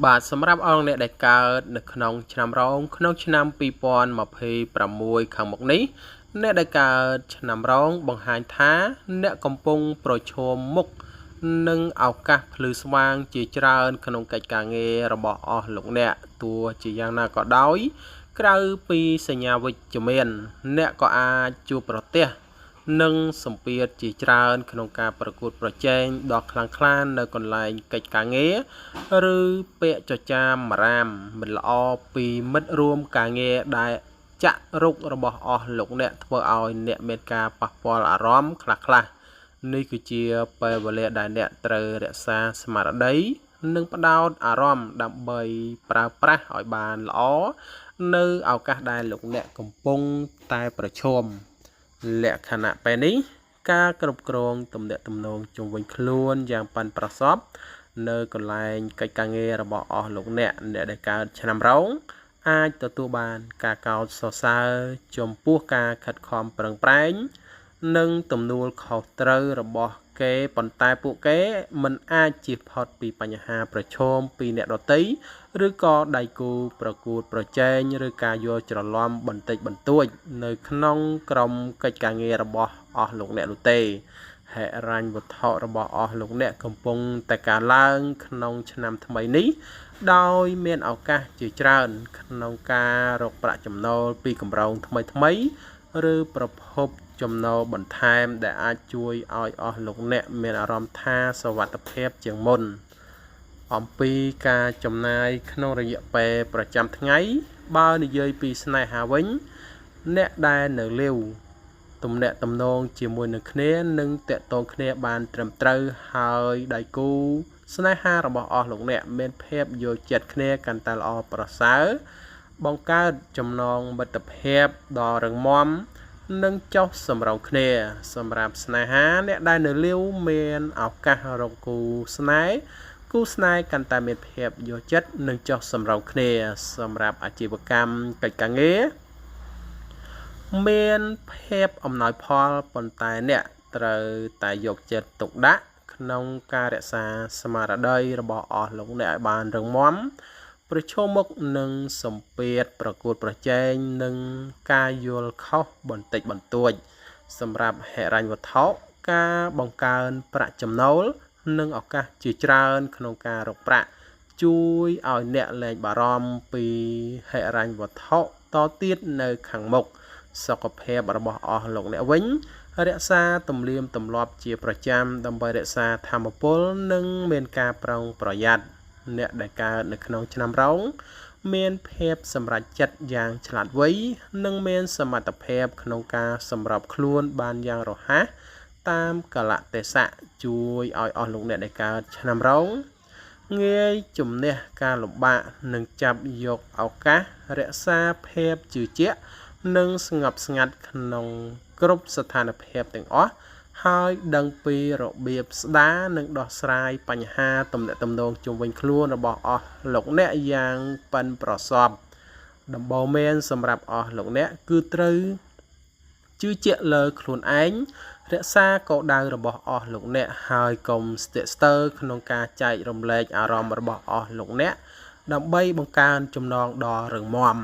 បាទសម្រាប់អង្គអ្នកដែលកើតនៅក្នុងឆ្នាំរោងក្នុងឆ្នាំ2026ខាងមុខនេះអ្នកដែលកើតឆ្នាំរោងបង្ហាញថាអ្នកកំពុងប្រឈមមុខនឹងឱកាសភ្លឺស្វាងជាច្រើនក្នុងកិច្ចការងាររបស់អស់លោកអ្នកទោះជាយ៉ាងណាក៏ដោយក្រៅពីសញ្ញាវិជ្ជមានអ្នកក៏អាចជួបប្រទះនិងសម្ពាធជាច្រើនក្នុងការប្រកួតប្រជែងដ៏ខ្លាំងក្លានៅកន្លែងកិច្ចការងារឬពាក្យចចាមអារាមមិនល្អពីមិត្តរួមការងារដែលចាក់រុករបស់អស់លោកអ្នកធ្វើឲ្យអ្នកមានការប៉ះពាល់អារម្មណ៍ខ្លះៗនេះគឺជាពេលវេលាដែលអ្នកត្រូវរក្សាស្មារតីនិងផ្ដោតអារម្មណ៍ដើម្បីប្រើប្រាស់ឲ្យបានល្អនៅឱកាសដែលលោកអ្នកកំពុងតែប្រឈមលក្ខណៈពេលនេះការគ្រប់គ្រងទំនាក់ទំនងជុំវិញខ្លួនយ៉ាងប៉ិនប្រសប់នៅកន្លែងកិច្ចការងាររបស់អស់លោកអ្នកអ្នកដែលកើតឆ្នាំរោងអាចទទួលបានការកោតសរសើរចំពោះការខិតខំប្រឹងប្រែងនិងទំនួលខុសត្រូវរបស់គេប៉ុន្តែពួកគេមិនអាចជៀសផុតពីបញ្ហាប្រឈមពីអ្នកដទៃឬក៏ដៃគូប្រកួតប្រជែងឬការយល់ច្រឡំបន្តិចបន្តួចនៅក្នុងក្រុមកិច្ចការងាររបស់អស់លោកអ្នកនោះទេហិរញ្ញវត្ថុរបស់អស់លោកអ្នកកំពុងតែកើនឡើងក្នុងឆ្នាំថ្មីនេះដោយមានឱកាសជាច្រើនក្នុងការរកប្រាក់ចំណូលពីគម្រោងថ្មីៗឬប្រភពចំណូលបន្ថែមដែលអាចជួយឲ្យអស់លោកអ្នកមានអារម្មណ៍ថាសុវត្ថិភាពជាងមុនអំពីការចំណាយក្នុងរយៈពេលប្រចាំថ្ងៃបើនិយាយពីស្នេហាវិញអ្នកដែលនៅលីវទំនាក់ទំនងជាមួយនឹងគ្នានិងតាក់ទងគ្នាបានត្រឹមត្រូវហើយដៃគូស្នេហារបស់អស់លោកអ្នកមានភាពយល់ចិត្តគ្នាកាន់តែល្អប្រសើរបង្កើតចំណងមិត្តភាពដ៏រឹងមាំនិងចុះសម្រុងគ្នាសម្រាប់ស្នេហាអ្នកដែលនៅលីវមានឱកាសរកគូស្នេហ៍គូស្នេហ៍កាន់តែមានភាពយល់ចិត្តនិងចុះសម្រុងគ្នាសម្រាប់អាជីវកម្មកិច្ចការងារមានភាពអំណោយផលប៉ុន្តែអ្នកត្រូវតែយកចិត្តទុកដាក់ក្នុងការរក្សាស្មារតីរបស់អស់លោកអ្នកឲ្យបានរឹងមាំប្រឈមមុខនឹងសម្ពាធប្រកួតប្រជែងនិងការយល់ខុសបន្តិចបន្តួចសម្រាប់ហិរញ្ញវត្ថុការបង្កើនប្រាក់ចំណូលនិងឱកាសជាច្រើនក្នុងការរកប្រាក់ជួយឲ្យអ្នកលែងបារម្ភពីហិរញ្ញវត្ថុតទៀតនៅខាងមុខសុខភាពរបស់អស់លោកអ្នកវិញរក្សាទំនៀមទម្លាប់ជាប្រចាំដើម្បីរក្សាថាមពលនិងមានការប្រុងប្រយ័ត្នអ្នកដែលកើតនៅក្នុងឆ្នាំរោងមានភាពសម្រេចចិត្តយ៉ាងឆ្លាតវៃនិងមានសមត្ថភាពក្នុងការសម្របខ្លួនបានយ៉ាងរហ័សតាមកាលៈទេសៈជួយឲ្យអស់លោកអ្នកដែលកើតឆ្នាំរោងងាយជំនះការលំបាកនិងចាប់យកឱកាសរក្សាភាពជឿជាក់និងស្ងប់ស្ងាត់ក្នុងគ្រប់ស្ថានភាពទាំងអស់ហើយដឹងពីរបៀបស្ដារនិងដោះស្រាយបញ្ហាទំនាក់ទំនងជុំវិញខ្លួនរបស់អស់លោកអ្នកយ៉ាងប៉ិនប្រសប់ដំបូន្មានសម្រាប់អស់លោកអ្នកគឺត្រូវជឿជាក់លើខ្លួនឯងរក្សាគោលដៅរបស់អស់លោកអ្នកហើយកុំស្ទាក់ស្ទើរក្នុងការចែករំលែកអារម្មណ៍របស់អស់លោកអ្នកដើម្បីបង្កើនចំណងដ៏រឹងមាំ។